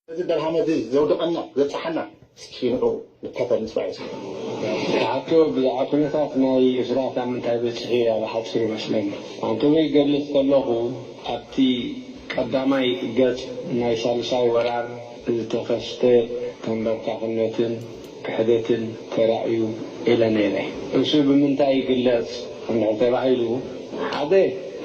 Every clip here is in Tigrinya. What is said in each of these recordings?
እዚ ደርሃመ እዚ ዘውድቐና ዘብጽሓና እስኪ ንዑ ንከተል ንስማዕ እስኪ። ሕቶ ብዛዕባ ኩነታት ናይ ኤርትራ ካብ ምንታይ በጺሑ እያ ብሓጺሩ ይመስለኒ። ኣንቶኒ ክገልጽ ከለኹ ኣብቲ ቀዳማይ ገጽ ናይ ሳልሳይ ወራር ዝተኸስተ ተንበርካኽነትን ክሕደትን ተራእዩ ኢለ ነይረ። እሱ ብምንታይ ይግለጽ እንድሕር ተባሂሉ፣ ሓደ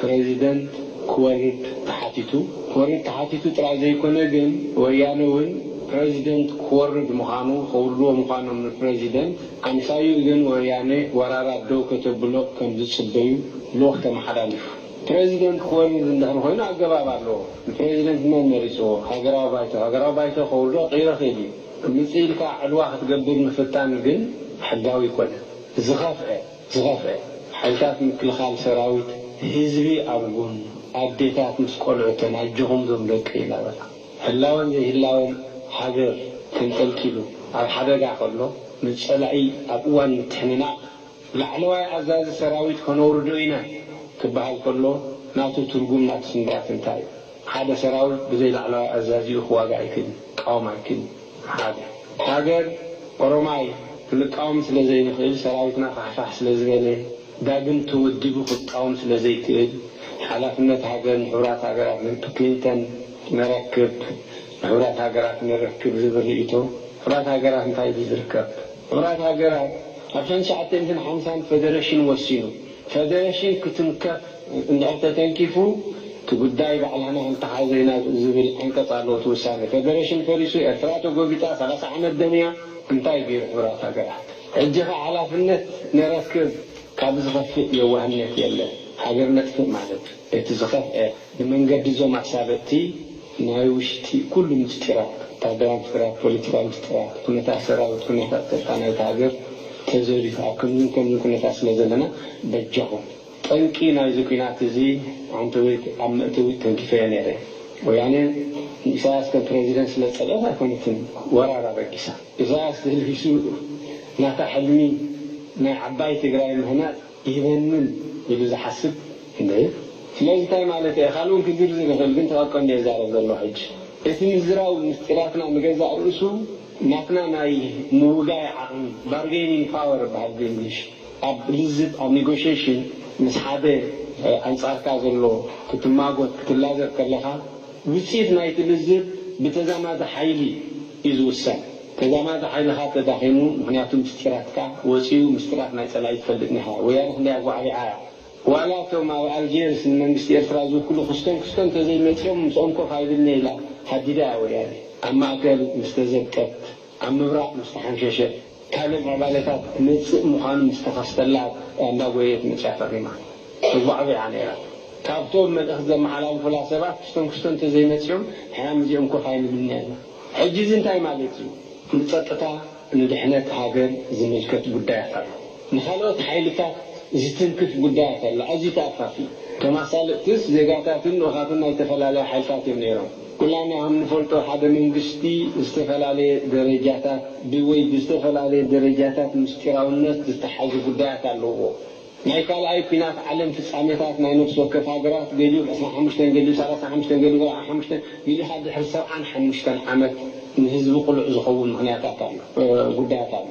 ፕረዚደንት ክወርድ ተሓቲቱ። ክወርድ ተሓቲቱ ጥራይ ዘይኮነ ግን ወያነ እውን ፕረዚደንት ክወርድ ምዃኑ፣ ከውርድዎ ምዃኖም ንፕረዚደንት ኣምሳዩ ግን ወያነ ወራራት ደው ከተብሎ ከም ዝጽበዩ ልኡኽ ተመሓላሊፉ። ፕረዚደንት ክወርድ እንድሕር ኮይኑ ኣገባብ ኣለዎ። ንፕረዚደንት መን መሪጽዎ? ሃገራዊ ባይቶ። ሃገራዊ ባይቶ ከውርዶ ቀይሮ ክእል እዩ። ምጽእ ኢልካ ዕልዋ ክትገብር ምፍታን ግን ሕጋዊ ኣይኮነን። ዝኸፍአ፣ ዝኸፍአ፣ ሓይልታት ምክልኻል ሰራዊት ህዝቢ ኣብ ጎኑ፣ ኣዴታት ምስ ቆልዑተን ኣጆኹም ዞም ደቂ ኢላ በላ። ህላወን ዘይህላወን ሃገር ተንጠልጢሉ ኣብ ሓደጋ ከሎ፣ ንጸላኢ ኣብ እዋን ምትሕንናቕ ላዕለዋይ ኣዛዚ ሰራዊት ከነውርዶ ኢና ክበሃል ከሎ፣ ናቱ ትርጉም ናቱ ስምራት እንታይ እዩ? ሓደ ሰራዊት ብዘይ ላዕለዋይ ኣዛዚኡ ክዋጋእ ኣይክእልን፣ ክቃወም ኣይክእልን። ሓደ ሃገር ኦሮማይ ክንቃወም ስለ ዘይንኽእል፣ ሰራዊትና ፋሕፋሕ ስለ ዝበለ፣ ዳግም ተወዲቡ ክቃወም ስለ ዘይክእል፣ ሓላፍነት ሃገር ንሕቡራት ሃገራት፣ ንክሊንተን ነረክብ፣ ንሕቡራት ሃገራት ነረክብ ዝብል ርእይቶ፣ ሕቡራት ሃገራት እንታይ እዩ ዝርከብ? ሕቡራት ሃገራት ኣብ ሸንሸዓተ ሚእትን ሓምሳን ፈደረሽን ወሲኑ። ፈደረሽን ክትንከፍ እንድሕር ተተንኪፉ፣ እቲ ጉዳይ ባዕላና ክንተሓዞ ኢና ዝብል ዓንቀጽ ኣለዎ እቲ ውሳነ። ፈደረሽን ፈሪሱ፣ ኤርትራ ተጎቢጣ፣ ሰላሳ ዓመት ደምያ፣ እንታይ ገይሩ ሕቡራት ሃገራት? ሕጂ ኸ ሓላፍነት ነረክብ፣ ካብ ዝኸፍእ የዋህነት የለን። ሃገር ነጥፍእ ማለት እዩ። እቲ ዝኸፍአ ብመንገዲ እዞም ኣሳበጥቲ ናይ ውሽጢ ኩሉ ምስጢራት፣ ወታደራዊ ምስጢራት፣ ፖለቲካዊ ምስጢራት፣ ኩነታት ሰራዊት፣ ኩነታት ጸጥታ ናይቲ ሃገር ተዘሪፉ ኣብ ከምዝን ከምዝን ኩነታት ስለ ዘለና በጃኹም። ጠንቂ ናይዚ ኲናት እዚ ኣንተ ወይ ኣብ መእተዊ ተንኪፈዮ ነይረ። ወያነ ንኢሳያስ ከም ፕረዚደንት ስለ ዝጸልአት ኣይኮነትን ወራር ኣበጊሳ። ኢሳያስ ተልቢሱ ናታ ሕልሚ ናይ ዓባይ ትግራይ ምህናጽ ይህበንን ኢሉ ዝሓስብ እንደ ስለዚ እንታይ ማለት እየ? ካልእ እውን ክዝርዝር ይኽእል፣ ግን ተቐቀንዶ የዛረብ ዘሎ ሕጂ። እቲ ምዝራው ምስጢራትና ንገዛእ ርእሱ ናትና ናይ ምውጋይ ዓቕሚ፣ ባርጌኒንግ ፓወር ይበሃል ብእንግሊሽ። ኣብ ልዝብ፣ ኣብ ኔጎሽሽን ምስ ሓደ ኣንጻርካ ዘሎ ክትማጎት፣ ክትላዘብ ከለኻ፣ ውጽኢት ናይቲ ልዝብ ብተዛማዲ ሓይሊ እዩ ዝውሰን። ተዛማዲ ሓይልኻ ተዳኺሙ፣ ምኽንያቱ ምስጢራትካ ወጺኡ፣ ምስጢራት ናይ ጸላኢ ትፈልጥ ኒኻ። ወያነ ክንደይ ኣጓዕቢዓ እያ። ዋላ እቶም ኣብ ኣልጀርስ ንመንግስቲ ኤርትራ ዝውክሉ ክስቶም ክስቶም እንተዘይመጺኦም ምስኦም ኮፍ ኣይብልነ ኢላ ሃዲዳ እያ ወያነ። ኣብ ማእከል ምስ ተዘብጠት፣ ኣብ ምብራቕ ምስ ተሓምሸሸት፣ ካልእ ምዕባለታት ክመጽእ ምዃኑ ምስ ተኸስተላ እንዳጎየት መጺኣ ፈሪማ። ተጓዕቢዓ ነይራ። ካብቶም መልእኽቲ ዘመሓላልፉላ ሰባት ክስቶም ክስቶም እንተዘይመጺኦም ንሕና ምስዚኦም ኮፍ ኣይንብልነ ኢላ። ሕጂ እዚ እንታይ ማለት እዩ? ንጸጥታ ንድሕነት ሃገር ዝምልከት ጉዳያት ኣሎ። ንኻልኦት ሓይልታት ዝትንክፍ ጉዳያት ኣሎ። ኣዝዩ ተኣፋፊ እዩ። ከም ኣሳለጥትስ ዜጋታትን ልኡኻትን ናይ ዝተፈላለዩ ሓይልታት እዮም ነይሮም። ኩላና ከም ንፈልጦ ሓደ መንግስቲ ዝተፈላለየ ደረጃታት ብ- ወይ ብዝተፈላለየ ደረጃታት ምስጢራውነት ዝተሓዙ ጉዳያት ኣለውዎ። ናይ ካልኣይ ኲናት ዓለም ፍጻሜታት ናይ ነፍሲ ወከፍ ሃገራት ገሊኡ ዕስራን ሓሙሽተን ገሊኡ ሰላሳን ሓሙሽተን ገሊኡ ኣርባዓን ሓሙሽተን ገሊኡ ካብ ድሕሪ ሰብዓን ሓሙሽተን ዓመት ንህዝቢ ቅሉዕ ዝኸውን ምኽንያታት ኣሎ፣ እ፣ ጉዳያት ኣሎ።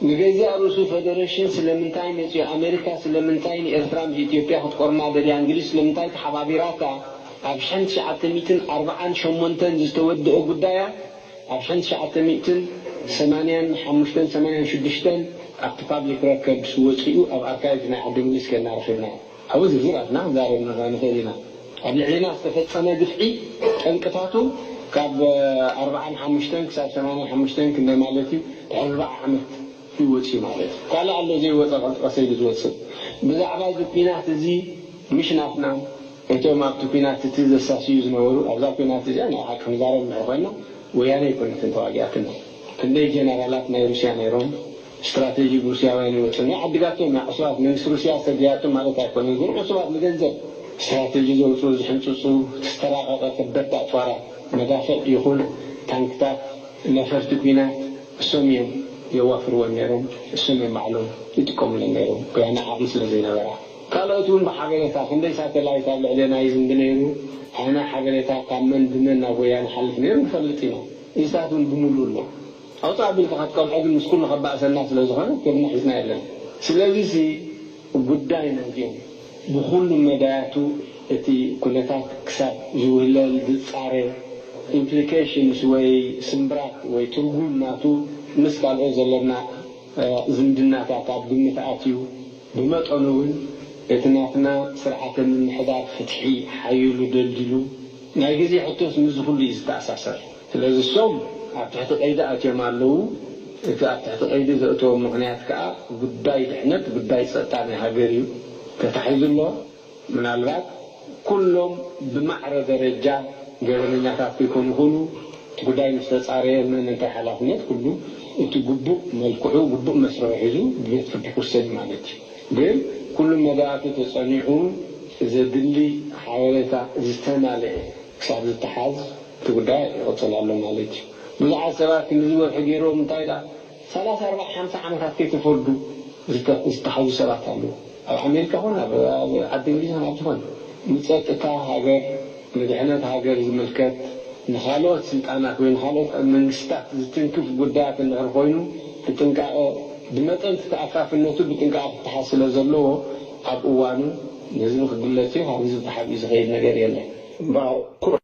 ንገዛእ ርእሱ ፈደረሽን ስለምንታይ መጺኡ? ኣሜሪካ ስለምንታይ ንኤርትራ ምስ ኢትዮጵያ ክትቆርና ደልያ? እንግሊዝ ስለምንታይ ተሓባቢራታ? ኣብ ሸሕን ትሽዓተ ሚእትን ኣርባዓን ሸሞንተን ዝተወደአ ጉዳያት ኣብ ሸሕን ትሽዓተ ሚእትን ሰማንያን ሓሙሽተን ሰማንያን ሽዱሽተን ኣብቲ ፓብሊክ ረከርድስ ወጺኡ ኣብ ኣርካይቭ ናይ ዓዲ እንግሊዝ ከይድና ረኺብናዮ። ኣብኡ ዝርዝር ኣትና ክንዛረብ ንኸ-፣ ንኽእል ኢና። ኣብ ልዕሊና ዝተፈጸመ ግፍዒ ጠንቅታቱ ካብ ኣርባዓን ሓሙሽተን ክሳብ ሰማንያን ሓሙሽተን ክንደይ ማለት እዩ፣ ድሕሪ ኣርባዓ ዓመት እዩ ወጺኡ ማለት እዩ። ካልእ ኣሎ ዘይወጸ ቀልጢፈ ሰይዱ ዝወጽእ። ብዛዕባ እዚ ኲናት እዚ ምሽ ናትና፣ እቶም ኣብቲ ኲናት እቲ ዘሳስዩ ዝነበሩ፣ ኣብዛ ኲናት እዚኣ ናይ ሓቂ ክንዛረብ እንድሕር ኮይና፣ ወያነ ኣይኮነትን ተዋጊኣትና። ክንደይ ጀነራላት ናይ ሩስያ ነይሮም፣ ስትራቴጂ ሩስያውያን ይወጹ። ናይ ዓዲጋቶም ናይ ዕሱባት መንግስቲ ሩስያ ሰዲያቶም ማለት ኣይኮነን፣ ግን ዕሱባት ንገንዘብ ስትራቴጂ ዘውጽኡ፣ ዝሕንጽጹ፣ ዝተራቐቐ ከበድቲ ኣጽዋራት፣ መዳፍዕ ይኹን ታንክታት፣ ነፈርቲ ኲናት እሶም እዮም የዋፍርወን ነይሮም፣ እሶም እዮም ባዕሎም ይጥቀሙለን ነይሮም፣ ወያነ ዓቕሚ ስለ ዘይነበራ። ካልኦት እውን ብሓበሬታ ክንደይ ሳተላይት ኣብ ልዕሌና ይዝንቢ ነይሩ፣ ኣነ ሓበሬታ ካብ መን ብመን ናብ ወያነ ሓልፍ ነይሩ ንፈልጥ ኢና። ኢሳት እውን ብምሉእ ኣሎ። ኣውፅእ ኣቢልካ ክትቀልዖ ግን ምስ ኩሉ ከባእሰና ስለ ዝኾነ ክብና ሒዝና የለን። ስለዚ ሲ ጉዳይ ናዚኦም ብኹሉ መዳያቱ እቲ ኩነታት ክሳብ ዝውህለል ዝፃረ ኢምፕሊኬሽንስ ወይ ስምብራት ወይ ትርጉም ናቱ ምስ ካልኦት ዘለና ዝምድናታት ኣብ ግምት ኣትዩ ብመጠኑ እውን እቲ ናትና ስርዓተ ምምሕዳር ፍትሒ ሓይሉ ደልዲሉ ናይ ግዜ ሕቶስ ምስዚ ኩሉ እዩ ዝተኣሳሰር። ስለዚ እሶም ኣብ ትሕቲ ቀይዲ ኣትዮም ኣለዉ። እቲ ኣብ ትሕቲ ቀይዲ ዘእተዎም ምኽንያት ከኣ ጉዳይ ድሕነት፣ ጉዳይ ጸጥታ ናይ ሃገር እዩ ተታሒዙ ኣሎ። ምናልባት ኩሎም ብማዕረ ደረጃ ገበነኛታት ከይኮኑ ይኽእሉ። እቲ ጉዳይ ምስ ተጻረየ መን እንታይ ሓላፍነት ኩሉ እቲ ግቡእ መልክዑ ግቡእ መስርሑ ሒዙ ብቤት ፍርዲ ክውሰን እዩ ማለት እዩ። ግን ኩሉ መዳያቱ ተጸኒዑ ዘድሊ ሓበሬታ ዝተማልአ ክሳብ ዝተሓዝ እቲ ጉዳይ ይቕጽል ኣሎ ማለት እዩ። ብዙሓት ሰባት ክንድዚ ወርሒ ገይርዎም እንታይ ደኣ ሰላሳ ኣርባዓ ሓምሳ ዓመታት ከይተፈርዱ ዝተ- ዝተሓዙ ሰባት ኣለዉ። ኣብ ኣሜሪካ ኾነ ኣብ ኣብ ዓዲ እንግሊዝ ኾነ ኣብ ዝኾነ ንጸጥታ ሃገር ንድሕነት ሃገር ዝምልከት ንኻልኦት ስልጣናት ወይ ንኻልኦት መንግስታት ዝትንክፍ ጉዳያት እንድሕር ኮይኑ ብጥንቃቐ ብመጠን ተኣፋፍነቱ ብጥንቃቐ ክተሓዝ ስለ ዘለዎ ኣብ እዋኑ ንህዝቢ ክግለጽ እዩ። ካብ ህዝቢ ተሓቢኡ ዝኸይድ ነገር የለን።